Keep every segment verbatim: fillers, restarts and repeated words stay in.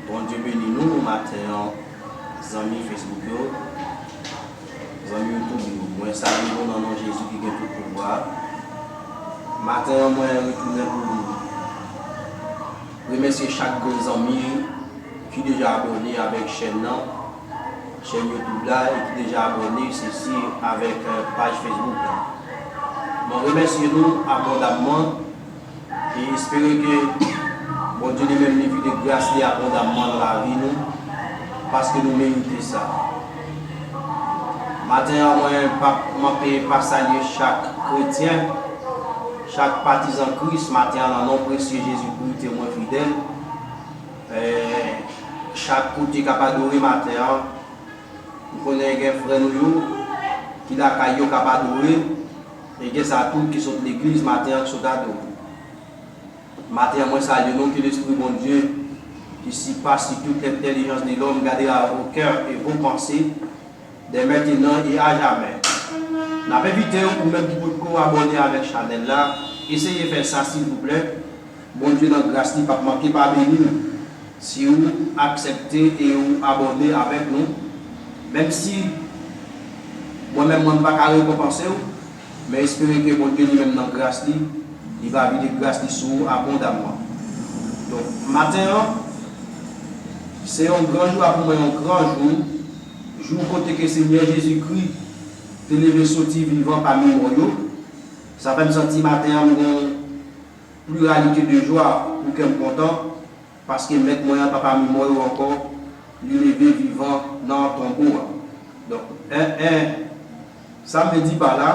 Bondye beni nou maten an, zanmi Facebook yo, zanmi YouTube yo. Mwen salye nou nan non Jezi ki gen tout pouvwa. Maten an, mwen retounen pou remèsye chak grenn zanmi ki deja abòne avèk chèn nan, chèn YouTube la, e ki deja abòne, se si avèk, eh, paj Facebook la. Mwen remèsye nou abondamman e espere ke Bondye li menm li vide gras li abondamman nan lavi nou, paske nou merite sa. Maten an, mwen p ap manke pa salye chak kretyen, chak patizan Kris maten an nan non presye Jezikri, temwen fidèl. Eh, chak kote k ap adore maten an, m konnen gen frè nou yo ki lakay yo k ap adore, e gen sa tou ki sot legliz maten an, ki sot adore. Maten an, mwen salye nou, ke Lespri Bondye, ki surpasse toute intelligence de l'homme, gardera vos cœurs et vos pensées dès maintenant et à jamais. N ap envite w, ou menm ki potko abòne avèk chanèl la, eseye fè sa, silvouplè. Bondye nan gras li p ap manke pa beni w si w aksepte e w abòne avèk nou. Menm si mwen menm, mwen m pa ka rekonpanse w, men espere ke Bondye li menm nan gras li, li va vide gras li sou ou abondamman. Donk, maten an, se yon gran jou, a pou mwen yon gran jou, jou kote ke Senyè Jezikri te leve soti vivan pami mò yo. Sa fè m santi maten an m gen pluralité de joie, pou kè m kontan, paske Mèt mwen an, Papa m mò yo ankò, li leve vivan nan tonbo a. Donk, en, en, sa m vle di pa la,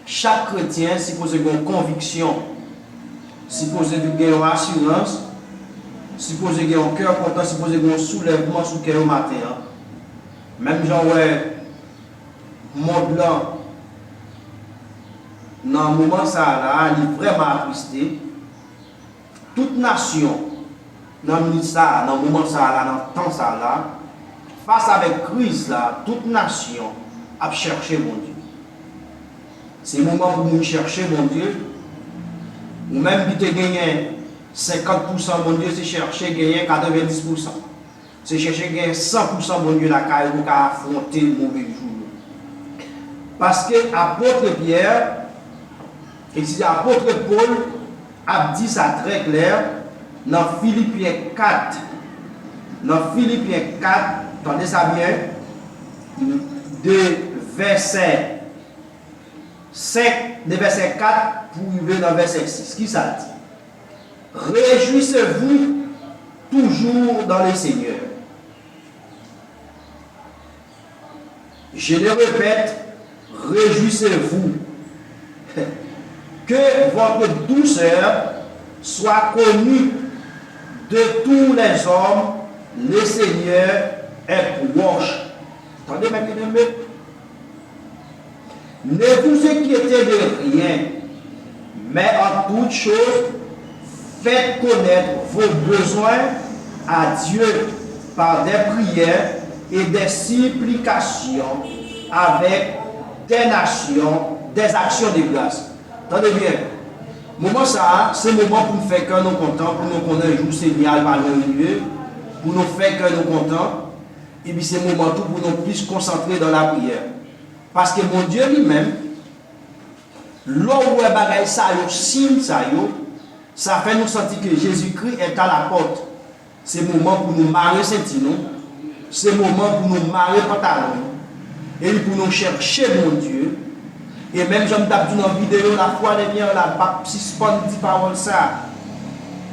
chak kretyen sipoze gen yon konviksyon, sipoze gen yon asirans, sipoze gen yon kè kontan, sipoze gen yon soulèvman sou kè yo maten an. Menm jan w wè mond lan, nan moman sa a la, li vrèman atriste. Tout nasyon, nan minit sa a, nan moman sa a la, nan tan sa a la, fas avèk kriz la, tout nasyon ap chèche Bondye. Se moman pou moun chèche Bondye. Ou menm ki te genyen senkant pousan Bondye, se chèche genyen katrevendis pousan. Se chèche gen san pousan Bondye lakay ou pou ka afwonte move jou yo. Paske apot Pyè, eskize, apot Pòl ap di sa trè klè nan Filipyen kat. Nan Filipyen kat, tande sa byen, de vèsè senk, de vèsè kat pou rive nan vèsè sis. Kisa l di? Réjouissez-vous toujours dans le Seigneur. Je le répète, réjouissez-vous. Que votre douceur soit connue de tous les hommes, le Seigneur est proche. Tande, mèt li menm. Ne vous inquiétez de rien, mais en toute chose, faites connaître vos besoins à Dieu par des prières et des supplications avec des nations, des actions de grâce. Tande byen. Moman sa a, se moman pou n fè kè nou kontan, pou nou konnen jou Senyè a l pa lwen rive, pou nou fè kè nou kontan, epi se moman tou pou nou plis konsantre dan lapriyè. Paske Bondye li menm, lè w wè bagay sa yo, siy sa yo, sa fè nou santi ke Jezikri est à la porte. Se moman pou nou mare senti nou, se moman pou nou mare pantalon nou, epi pou nou chèche Bondye. E menm jan m t ap di w nan videyo lafwa dènyè la, m p ap sispann di pawòl sa a.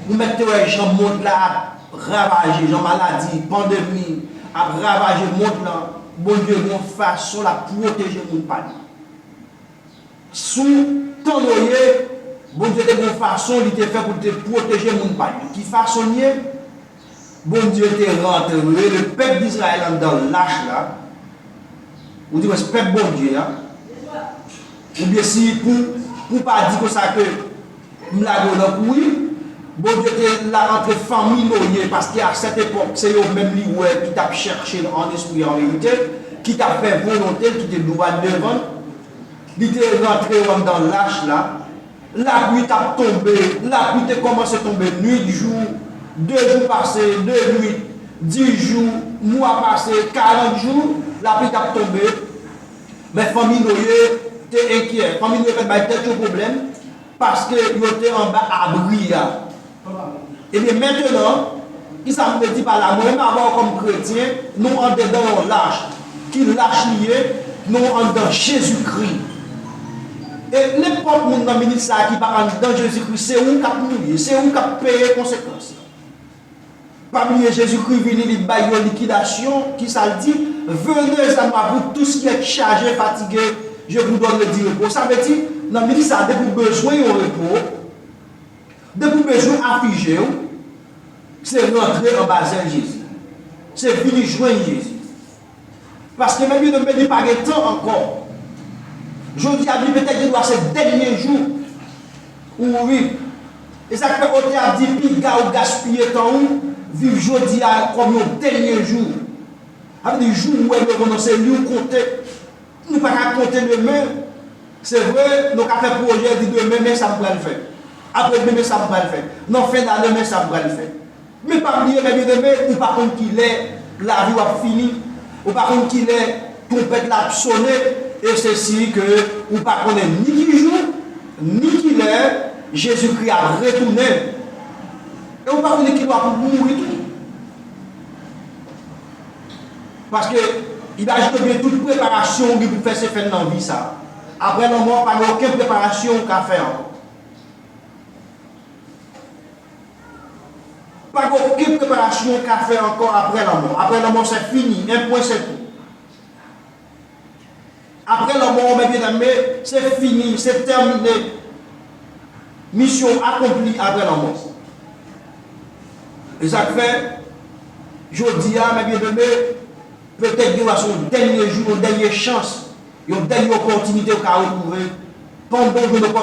Nou mèt te wè jan mond la ap ravaje, jan maladi, pandemi ap ravaje mond lan, Bondye gen yon fason l ap pwoteje moun pa li. Sou tan Noye, Bondye te gen yon fason li te fè pou l te pwoteje moun pa li. Ki fason l ye? Bondye te rantre le pèp Dizrayèl anndan lach la. Ou di mwen, se pèp Bondye a. Oubyen si pou, pou pa di konsa ke m lage w nan kouri, Bondye te la antre fanmi Noye, paske a sèt epòk, se yo menm li wè ki t ap chèche l an espri, an verite, ki t ap fè volonte l, ki te dwat devan l. Li te rantre yo anndan lach la. Lapli t ap tonbe, lapli te kòmanse tonbe nwit, jou. De jou pase, de nuit, dis jou, mwa pase, karant jou, lapli t ap tonbe. Men fanmi Noye te enkyè. Fanmi Noye fèk bay tèt yo pwoblèm paske yo te anba abri a. Ebyen, mentenan, kisa m vle di pa la? Mwen menm avè w kòm kretyen, nou andedan yon lach. Ki lach li ye? Nou anndan Jezikri. E nenpòt moun nan minit sa a ki pa anndan Jezikri, se ou k ap mouri, se ou k ap peye konsekans lan. Pa bliye, Jezikri vini, li bay yon likidasyon, kisa l di? Venez à moi, vous tous qui êtes chargés, fatigués, je vous donne du repos. Sa vle di, nan minit sa a, depi w bezwen yon repo, depi w bezwen afije w, se rantre anba zèl Jezi. Se vini jwenn Jezi. Paske, men byeneme, li pa gen tan ankò. Jodi a, li petèt gendwa se dènye jou ou viv. E sa k fè otè a di, piga w gaspiye tan ou, viv jodi a kòm yon dènye jou. Sa vle di, jou ou wè devan nan se li w konte. Nou pa ka konte demen. Se vre, nou ka fè pwojè, di demen, men sa m pral fè. Apre demen, men sa m pral fè. Nan fen dane, men sa m pral fè. Men pa bliye, men byeneme, ou pa konn kilè lavi w ap fini. Ou pa konn kilè twonpèt la ap sone. E se si ke ou pa konnen ni ki jou, ni kilè Jezikri ap retounen. E ou pa konnen kilè w ap mouri tou. Paske, imajine w byen, tout preparasyon ou gen pou fè se fè l nan vi sa a. Apre lanmò, pa gen okenn preparasyon ou ka fè ankò. Pa gen okenn preparasyon ou ka fè ankò apre lanmò. Apre lanmò, se fini. Un point, c'est tout. Apre lanmò, men byeneme, se fini, se tèmine. Misyon akonpli apre lanmò. E sa k fè, jodi a, men byeneme, petèt gen se yon dènye jou, yon dènye chans, yon dènye opòtinite ou ka retwouve pandan w jwenn